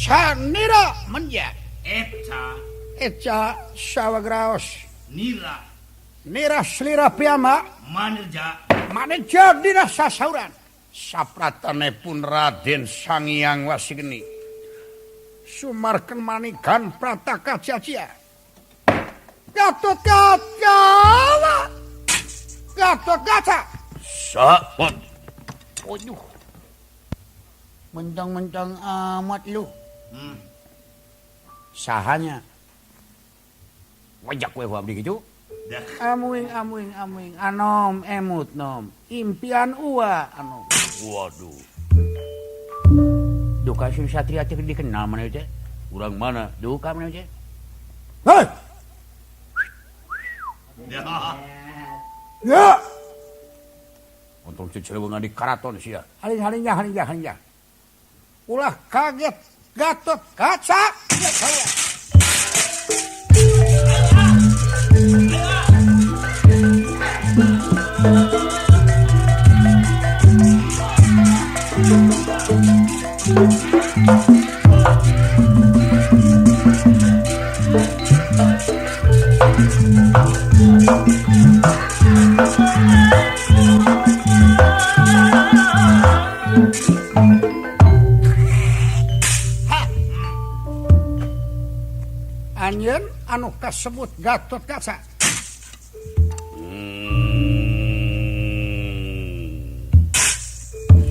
Sanira menja. Eca. Eca sawagraos. Nira. Nira selira piyama. Manerja. Manerja dina sasauran. Sapratanipun Raden Sangiang Wasigeni. Sumarken manigan prataka cia-cia. Gatot Kaca. Gatot Kaca. Sapon. Waduh. Mentang-mentang amat lu. Sahanya. Wajak we abdi kitu. Amuing amuing amuing anom emut nom. Impian ua anom. Waduh. Duka si Satria teh dikenal mana teh? Urang mana? Duka mana teh? Hei. Ya. Ya. Untung cicilewungan di karaton sia. Haling-halingnya halingnya halingnya. Ulah kaget Gatot Kaca. Anjeun anu kasebut Gatot Kaca.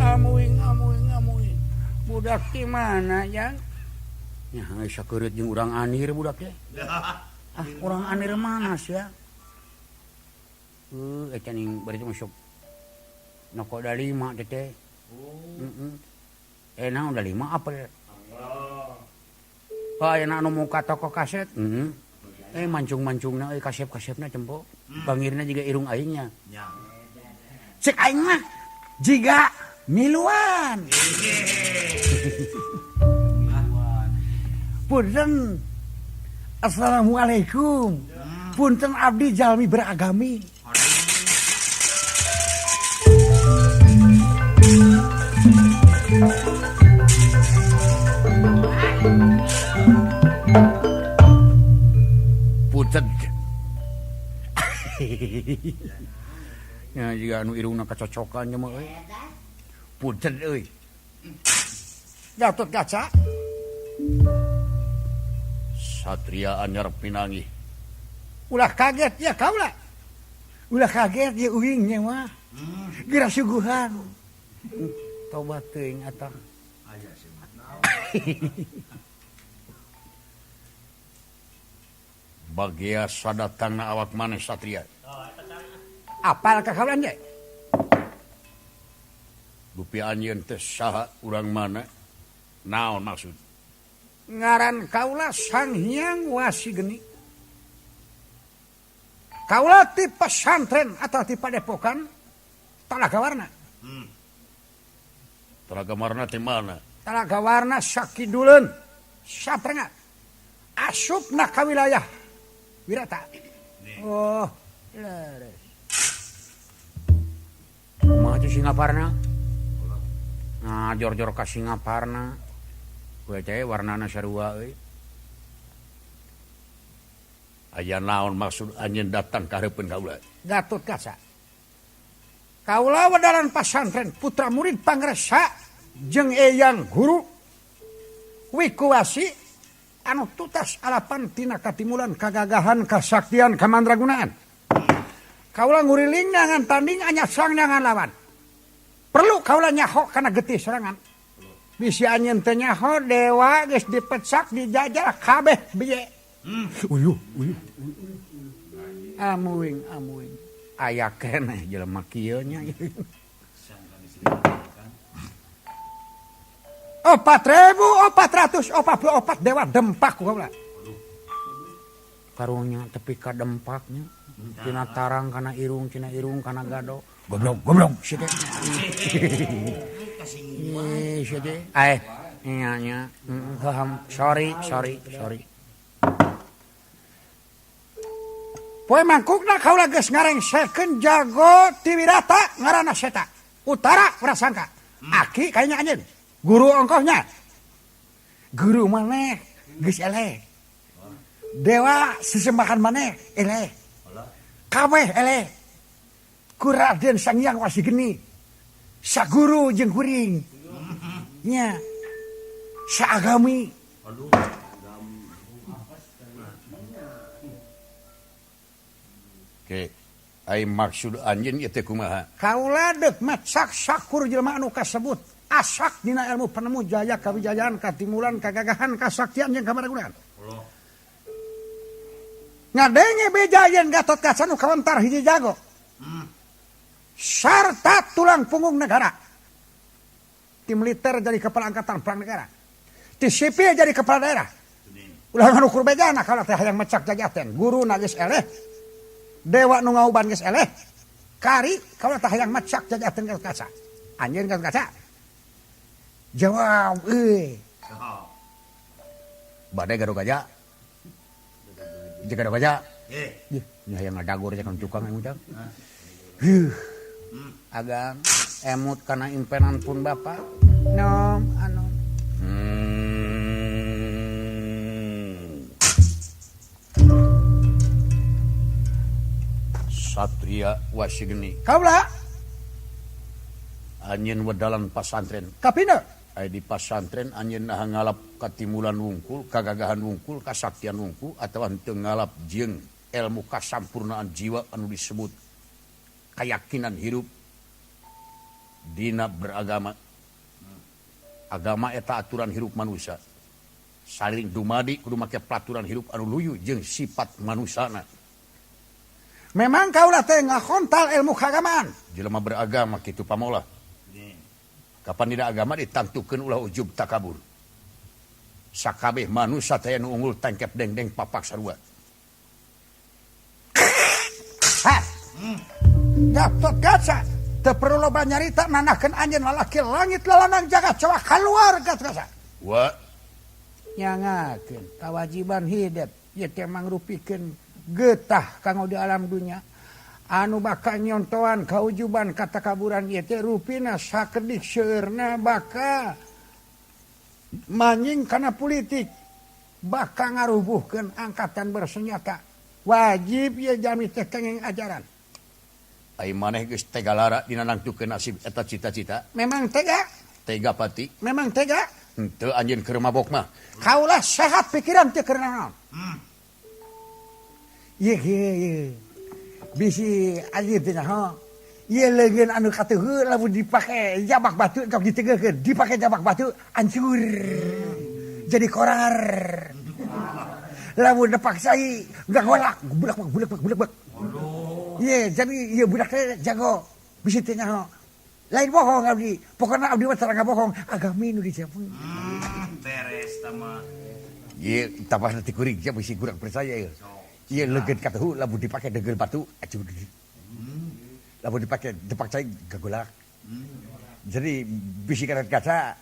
Amuing amuing amuing. Budak di mana, Jang? Nya geus sakeureut jeung urang anir budak teh. Ah, urang anir mana sia? Eta ning bari masuk. Noko da lima teh teh. Heeh. Naon da lima apel. Oh, ayeuna anu muka toko kaset. Heeh. Mancung-mancungna euy kasep-kasepna cempo. Bangirna jiga irung aingnya. Nya. Cek aing mah jiga miluan. Punten. Assalamualaikum. Punten abdi jalmi beragami. Punten. Ya jiga anu irungna kacocokan nya mah euy. Punten euy. Gatot Kaca. Satria anyar pinanggih. Ulah kaget ya kaula. Ulah kaget ya uing nya mah. Geura suguhan. Tobat teuing atah. Aya sih mah. Bagia sadatangna awak maneh Satria. Apal ka kaula nya? Dupi anjeun teh saha urang mana? Naon maksud? Ngaran kaula Sang Hyang Wasigeni. Kaula ti pesantren atau ti padepokan Talaga Warna. Talaga Warna ti mana? Talaga Warna sakiduleun satrenga. Asupna ka wilayah Wirata. Oh, leres. Kumaha teh Singaparna? Nah, jor-jor ka Singaparna. Kue teh warnana sarua euy. Aya naon maksud anjeun datang ka hareupeun kaula? Gatot Kaca. Kaula wedaran pasantren putra murid pangresa jeung eyang guru Wikuwasi anu tutas alapan tina katimulan kagagahan kasaktian kamandragunaan. Kaula nguriling nangan tanding anya serang nangan lawan. Perlu kaula nyaho kana getih serangan. Bisi anjeun teh nyaho dewa geus dipecak dijajah kabeh biye. Uyuh uyuh. Amuing amuing. Aya keneh jelema kieu nya. 4.444 dewa dempak ku kaula. Karunya tepi ka dempaknya. Tina tarang kana irung, tina irung kana gado. Goblok goblok sia teh. Ih sia teh. Eh, nya nya. Sorry sorry sorry. Poe mangkukna kaula geus ngarengsekeun jago ti Wirata ngaranna Seta. Utara prasangka. Aki kayaknya anjeun. Guru ongkohnya. Guru maneh geus eleh. Dewa sesembahan maneh eleh. Kabeh eleh. Ku Raden Sang Hyang Wasigeni. Saguru jeung kuring. Nya. Saagami. Oke. Ai maksud anjeun ieu teh kumaha? Kaula deuk macak sakur jelema anu kasebut asak dina ilmu penemu jaya kawijayaan katimulan kagagahan kasaktian jeung kamaragunan. Ngadenge beja yen Gatotkaca nu kawentar hiji jago. Sarta tulang punggung negara. Ti militer jadi kepala angkatan perang negara. Ti sipil jadi kepala daerah. Ulah nganukur bejana kaula teh hayang mecak jajaten. Guruna geus eleh. Dewa nu ngauban geus eleh. Kari kaula teh hayang mecak jajaten Gatotkaca. Anjeun Gatotkaca. Jawab euy. Bade Garugaja. Jeung Garugaja. Ih, nya hayang ngadagur jeung tukang ujang. Heuh. Agang emut kana impenan pun bapa. Nom anu. Satria Wasigeni. Kaula anjeun wedalan pasantren. Kapina? Aya di pasantren anjeun nah ngalap katimulan wungkul, kagagahan wungkul, kasaktian wungkul atawa henteu ngalap jeung ilmu kasampurnaan jiwa anu disebut keyakinan hirup dina beragama. Agama eta aturan hirup manusia. Saling dumadi kudu make peraturan hirup anu luyu jeung sifat manusana. Memang kaula teh ngahontal ilmu keagamaan. Jelema beragama kitu pamolah. Kapan dina agama ditangtukeun ulah ujub takabur. Sakabeh manusia teh nu unggul tangkep dengdeng papak sarua. Ha. Gatotkaca teu perlu loba nyarita nanahkeun anjeun lalaki langit lalanang jagat coba kaluar Gatotkaca. Wa nyangakeun kawajiban hidup ieu teh mangrupikeun getah kanggo di alam dunya anu bakal nyontoan kaujuban katakaburan ieu teh rupina sakedik seueurna bakal manying kana politik bakal ngarubuhkeun angkatan bersenjata wajib ieu jami teh kenging ajaran. Ai maneh geus tega lara dina nangtukeun nasib eta cita-cita. Memang tega? Tega pati. Memang tega? Henteu anjeun keur mabok mah. Kaulah sehat pikiran teh keur naon. Ieu ieu. Bisi anjeun teh nyaho. Ieu leungeun anu katuhu lamun dipake jabak batu sok ditegeukeun, dipake jabak batu hancur. Jadi korar. Lamun depak sai gagolak, bulak bulak bulak bulak. Ye, jadi ieu budak teh jago. Bisi teh nyaho. Lain bohong abdi. Pokona abdi mah tara bohong, agami nu dicepu. Beres tah mah. Ieu tabah teh kuring sia bisi kurang percaya ieu. Ieu leungeun katuhu lamun dipake degeul batu acuh. Lamun dipake depak cai gagolak. Jadi bisi Gatotkaca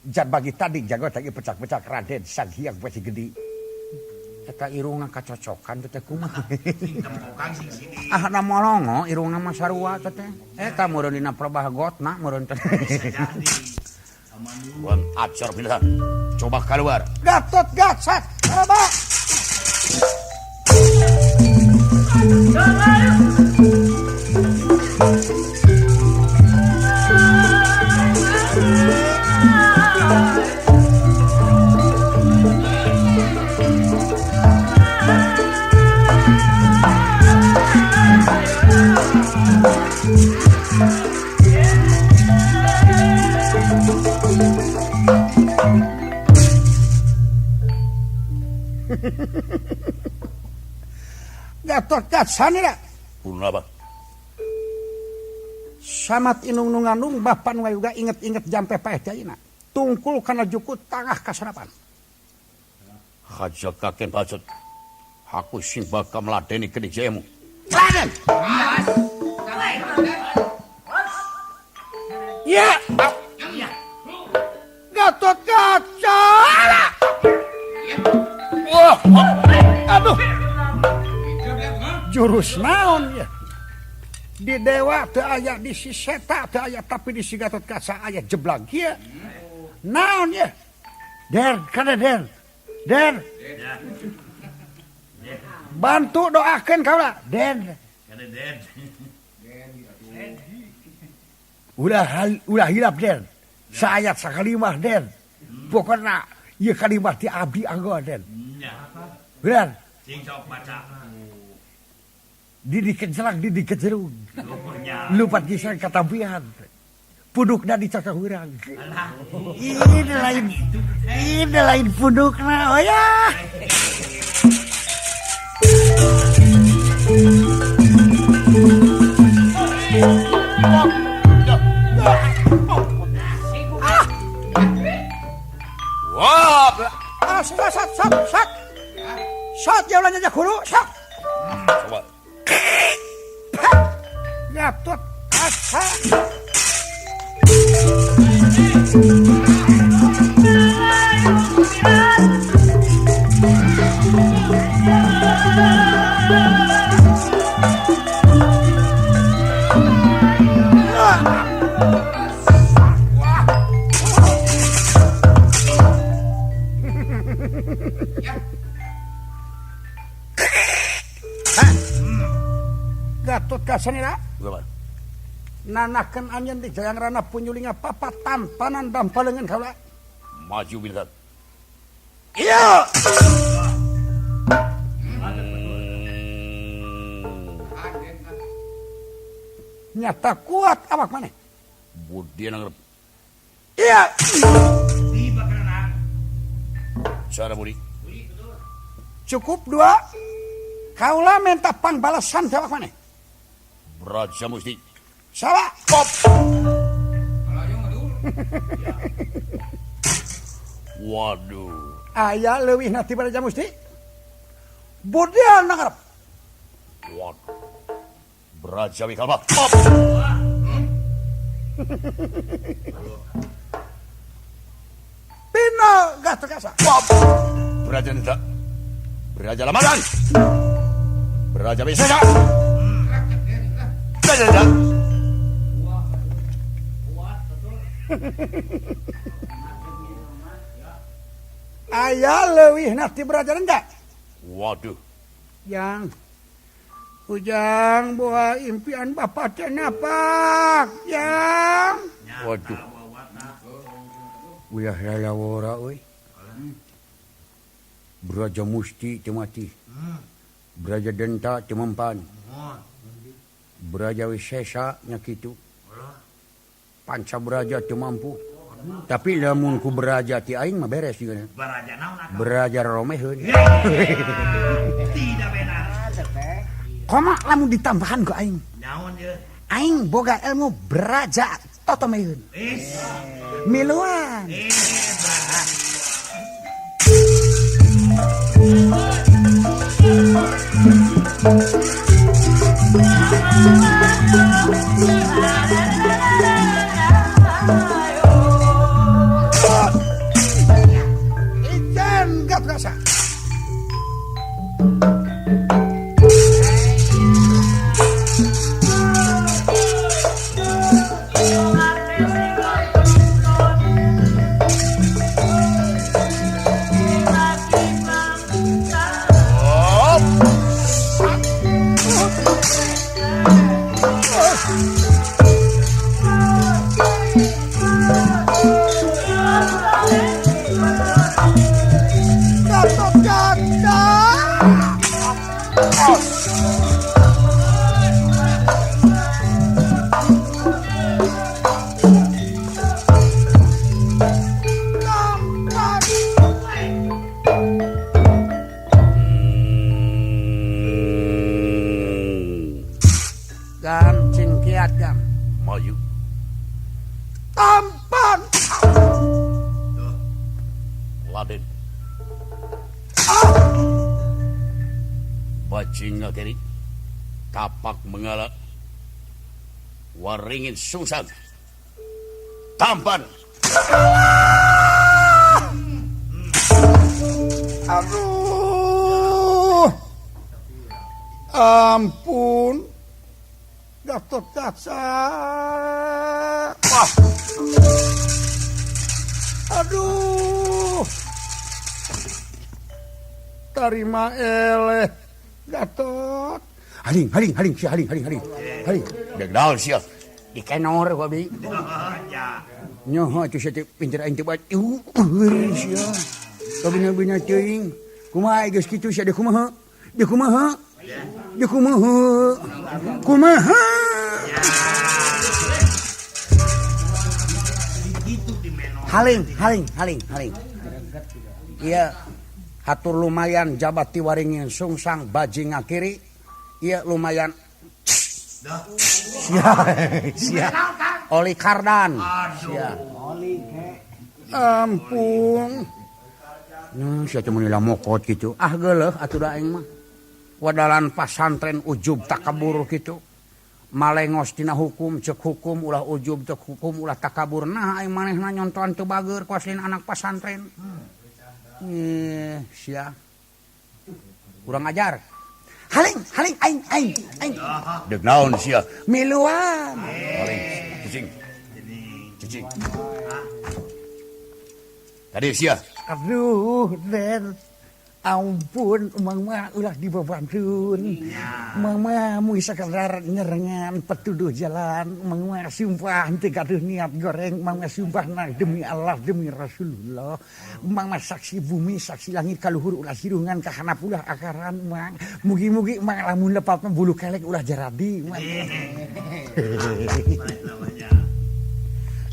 jan bagi tanding jago teh pecak-pecak Raden Sang Hyang Wasigeni. Eta irungna kacocokan teh kumaha. Sing tempokan sing sini. Ah na molongo irungna mah sarua teh. Eta meureun dina probah gotna meureun teh. Wan acar pindah. Coba keluar. Gatotkaca. Coba. Gatotkaca nira. Punapa? Samat inung nu ngandung bapak nu juga inget-inget jampe paeh teh ayeuna. Tungkul kana jukut tangah kasarapan. Haja kaken bacot. Aku sing bakal meladeni kenijayamu. Laden! Ya! Gatotkaca! Wah! Aduh! Jurus naon ya? Di dewa teu aya, di si seta teu aya, tapi di si Gatotkaca aya jeblag ieu. Naon ya? Der, kada der. Der. Bantu doakeun kaula, Der. Kada der. Ulah hilap der. Saayat sakalimah der. Pokona ieu kalimah ti abdi anggo der. Nya. Bener. Cing sok baca. Didi kejelak, didi kejerug. Nya. Lupat gisang katampihan. Pundukna dicocok urang. Alah. Ini lain pundukna. Oh ya. Wah, Ah, sat sat sat sat. Sat ya ulah nyajak hulu, sok. coba. Gatot asa. Gatot kasanira Coba. nanakeun anjeun di Jayang Rana Punyulinga papat tampanan dampaleungeun kaula. Maju bintan. Iya. Nyata kuat awak maneh. Budi nangrep. Iya. Di bakaran. Cara Budi. Cukup dua. Kaula minta pangbalasan ti awak maneh. Braja Musti. Salah. Pop. Waduh. Aya leuwihna ti Braja Musti. Budi nangrep. Waduh. Braja Wikalpa. Pop. Pino Gatot Kaca. Pop. Braja Nita. Braja Lamadan. Braja Wisesa. Braja Nita. Aya leuwihna ti Braja Nita. Waduh. Yang Ujang buah impian bapak teh napak. Yang Waduh. Ulah lalawora euy. Braja Musti teu mati. Braja Denta teu mempan. Braja Wisesa nya kitu. Panca Braja teu mampu. Tapi lamun ku Braja ti aing mah beres juga. Baraja naon akang? Braja romeheun. Tidak benar. Koma lamun ditambahan ku aing. Naon ye? Aing boga ilmu Braja totomeheun. Is. Miluan. Braja. Ijen Gatot Kaca. Gatot Kaca. Tampan. Gam cingkiat gam. Maju. Tampan. Laden. Bajing ngakeri. Kapak mengala. Waringin sungsang. Tampan. Aduh. Ampun. Gatot Kaca. Wah. Aduh. Tarima eleh Gatot. Haling haling haling sia haling haling haling. Haling. Deg naon sia? Dikenor ku abdi. Nyoho atuh sia teh pinter aing teh bae. Sia. Kabina-bina teuing. Kumaha geus kitu sia deuk kumaha? Deuk kumaha? Deuk kumaha? Kumaha? Haling haling haling haling. Iya hatur lumayan jabat ti waringin sungsang baji ngakiri. Iya lumayan. Sia sia. Oli kardan. Sia. Ampun. Nah, sia teh meuni lamokot kitu. Ah geuleuh atuh da aing mah. Wadalan pasantren ujub takabur kitu. Malengos tina hukum, cek hukum ulah ujub cek hukum ulah takabur. Nah aing manehna nyontohan teu bager ku aslin anak pasantren. Sia. Kurang ajar. Haling, haling aing aing aing. Deuk naon sia? Miluan. Haling, cicing. Cicing. Tadi sia. Aduh, Den. Ampun, Mang mah ulah dibabantun. Mang mah mung sakadar nyerengan petuduh jalan. Mang mah sumpah henteu gaduh niat goreng. Mang mah sumpah na demi Allah, demi Rasulullah. Mang mah saksi bumi, saksi langit kaluhur ulah sirungan kahanap ulah akaran Mang. Mugi-mugi Mang lamun lepat mah bulu kelek ulah jaradi Mang.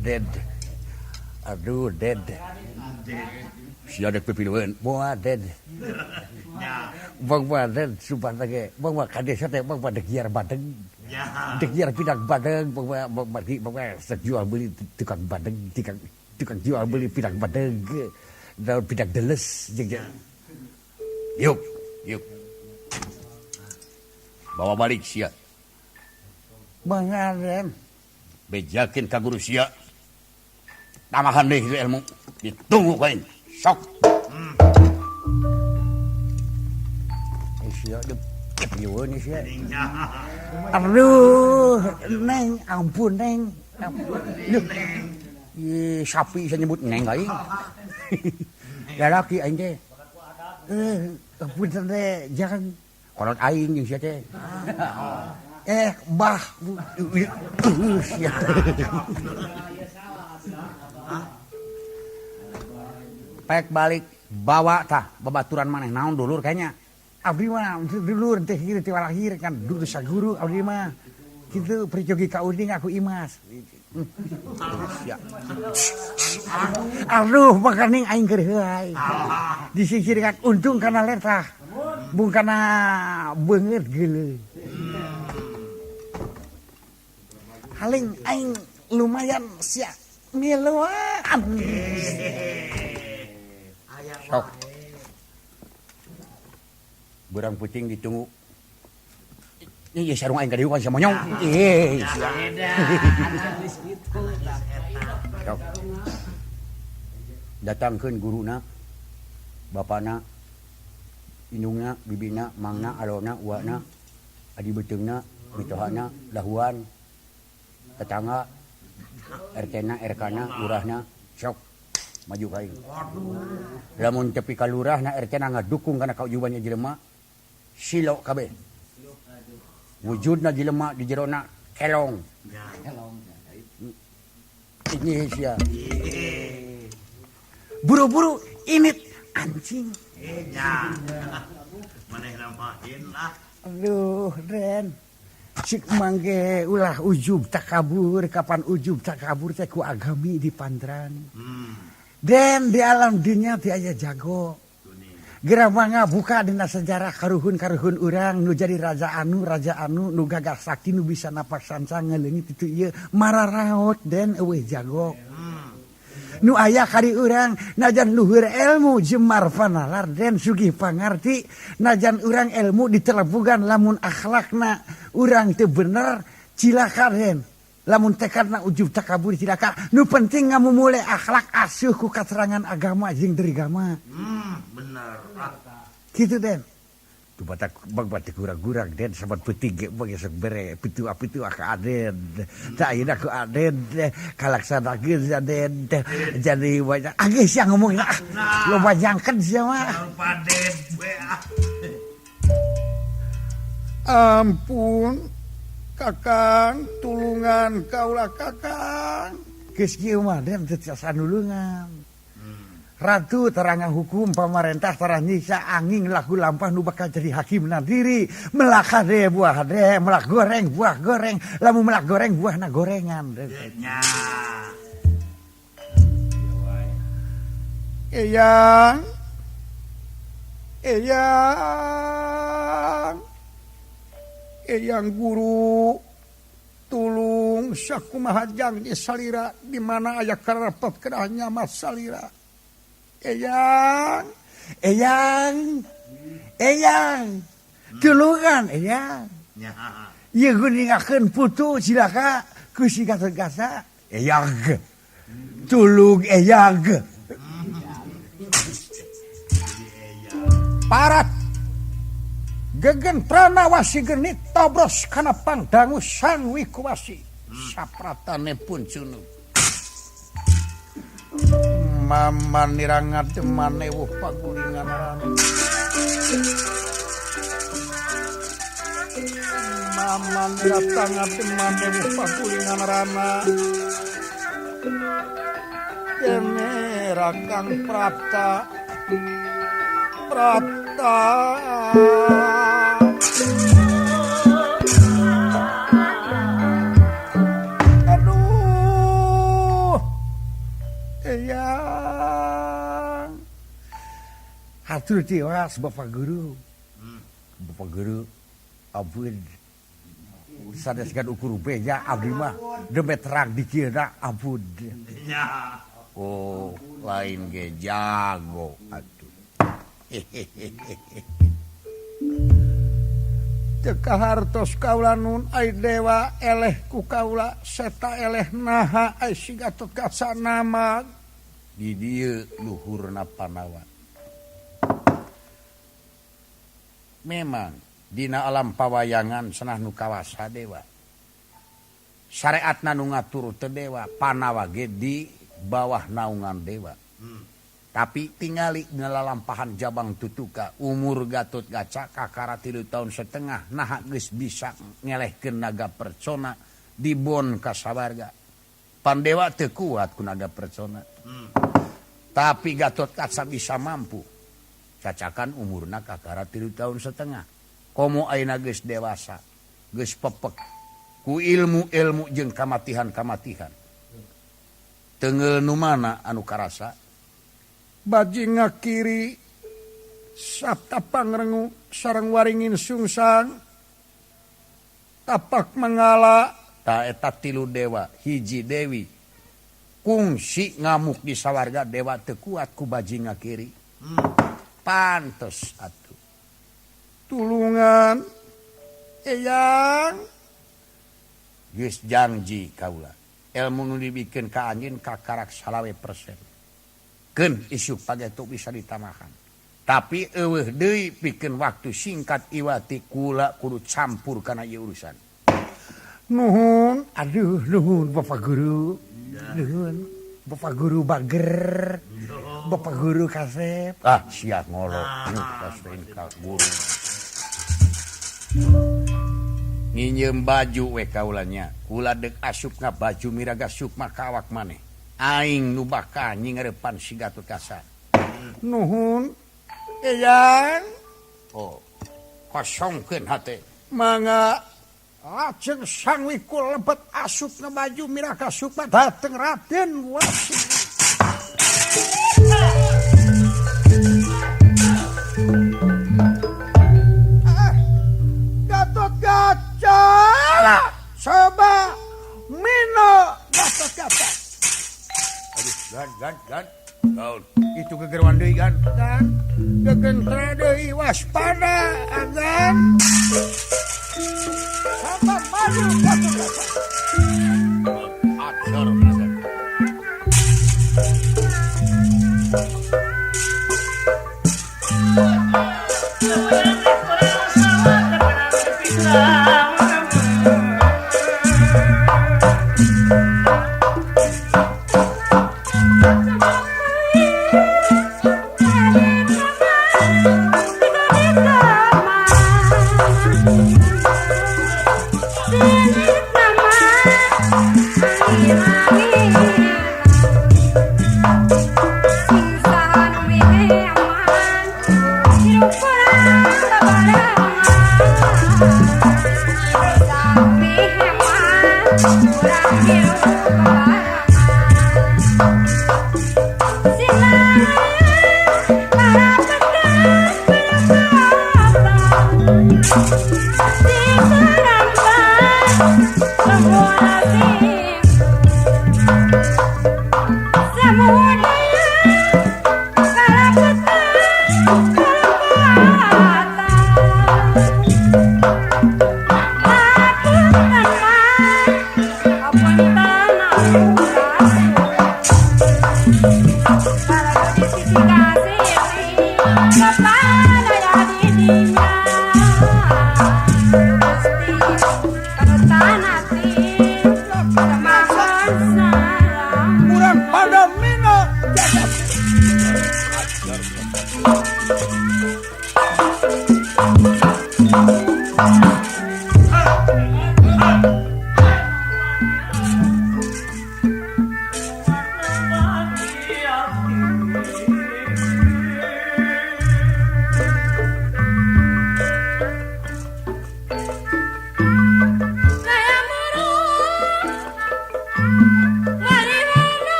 Dead. Aduh, dead. Sia dek pipilueun. Boa dead. Bang mah dead sumpah teh. Bang mah ka desa teh bang mah dek giar badeg. Dek giar pidak badeg, bang mah bang mah jual beli tukang badeg, tukang jual beli pidak badeg. Daun pidak deles jeung. Yuk, yuk. Bawa balik sia. Bang Aden. Bejakeun ka guru sia. Tambahan deui ilmu. Ditunggu ku aing. Sok. Sia pipilueun sia. Aduh, Neng, ampun Neng. Ampun. Ih, sapi saya nyebut Neng aing. Lalaki aing teh. Ampun teh, jangan kolot aing jeung sia teh. Bah. Sia. Pek balik bawa tah babaturan maneh naon dulur kayaknya. Abdi mah dulur teh kieu teh lahir kan dulur saguru abdi mah. Kitu prijogi ka uning aku imas. Ya. Aduh makaning aing keur heuay. Disisirkan untung kana letah. Bung kana beungeut geuleuh. Haling aing lumayan sia miluan. Sok. Berang puting ditunggu. Ieu sarung aing ka dieu kan sia monyong. Ih, sia. Sok. Datangkeun guruna, bapana, indungna, bibina, mangna, alona, uana, adi beuteungna, mitohana, dahuan, tetangga, RT-na, RK-na, lurahna, sok. Maju ka aing. Lamun tepi ka lurahna RT-na ngadukung kana kaujubannya jelema, silo kabeh. Wujudna jelema di jerona kelong. Ini sia. Buru-buru init anjing. Nya. Manehna mahin lah. Aduh, Ren. Cik mangge ulah ujub takabur, kapan ujub takabur teh ku agami di pantran. Den di alam dunia ti aya jago. Geura mangga buka dina sejarah karuhun-karuhun urang nu jadi raja anu nu gagah sakti nu bisa napak sancang ngaleungit itu ieu mararaot den eueuh jago. Nu aya kari urang najan luhur ilmu jemar panalar den sugih pangarti najan urang ilmu ditelebugan lamun akhlakna urang teu bener cilaka den. Lamun tekadna ujub takabur cilaka nu penting ngamumule akhlak asuh ku katerangan agama jeung derigama. Bener. Kitu den. Tu batak bang batik gurang-gurang den saban peuting ge bang sok bere pitua-pitua ka Aden. Tah ayeuna ku Aden kalaksanakeun Aden teh jadi banyak ah geus sia ngomong ah. Loba nyangken sia mah. Ampun Kakang tulungan kaula Kakang. Geus kieu mah Den teu tiasa nulungan. Ratu teranga hukum pamarentah tarah nyiksa angin laku lampah nu bakal jadi hakim nadiri melak hade buah hade melak goreng buah goreng lamun melak goreng buahna gorengan. Eyang eyang eyang guru tulung sakumaha jang salira di mana aya karepot kedah nyamat salira. Eyang, eyang, eyang, tulungan, eyang. Ieu guningakeun putu cilaka ku si Gatot Kaca. Eyang, tulung eyang. Parat gegentrana wasi genit tobros kana pangdangu Sang Wikuwasi. Sapratane pun cunung. Mama nirangat manewuh pagulingan rana. Mama niratangat manewuh pagulingan rana. Kene Rakang Prapta Prapta. Aduh eyang. Hatur tiwas Bapak Guru. Bapak Guru ampun. Sanes kan ukur beja abdi mah demi terang dikira ampun. Oh, lain ge jago atuh. Teu kahartos kaula nun ai dewa eleh ku kaula seta eleh naha ai si Gatot Kaca nama di dieu luhurna Panawa. Memang dina alam pawayangan sanah nu kawasa dewa. Syariatna nu ngatur teu dewa, Panawa ge di bawah naungan dewa. Tapi tingali ngalalampahan Jabang Tutuka umur Gatot Kaca kakara 3 tahun setengah naha geus bisa ngelehkeun naga percona dibon ka sawarga. Pandewa teu kuat ku naga percona. Tapi Gatot Kaca bisa mampu. Cacakan umurna kakara 3 tahun setengah. Komo ayeuna geus dewasa, geus pepek ku ilmu-ilmu jeung kamatihan-kamatihan. Tengeul nu mana anu karasa? Bajinga kiri sabta pangrengu sareng waringin sungsang tapak mangala ta eta 3 dewa hiji dewi kungsi ngamuk di sawarga dewa teu kuat ku bajinga kiri. Pantes atuh. Tulungan eyang. Geus janji kaula ilmu nu dibikeun ka anjeun kakarak 25%. Keun isuk pagetu bisa ditamahan. Tapi eueuh deui pikeun waktu singkat iwati kula kudu campur kana ieu urusan. Nuhun, aduh nuhun Bapak Guru. Nuhun Bapak Guru bager. Bapak Guru kasep. Ah, sia ngolok. Nuh ka guru. Nginjeum baju we kaula nya. Kula deuk asup nga baju miraga sukma ka awak maneh. Aing nu bakal nyingarepan si Gatot Kaca. Nuhun eyang. Oh, kosongkeun hate. Mangga lajeng Sang Wiku lebet asup nga baju miraga sukma dateng Raden Wasi. Gatot Kaca coba mino Gatot Kaca. Aduh, gan gan gan. Gaun. Itu gegerwan deui gan. Gan. Gegentra deui waspada agan. Sabar maju Gatot Kaca. Ajar pisan.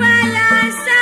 Wala sa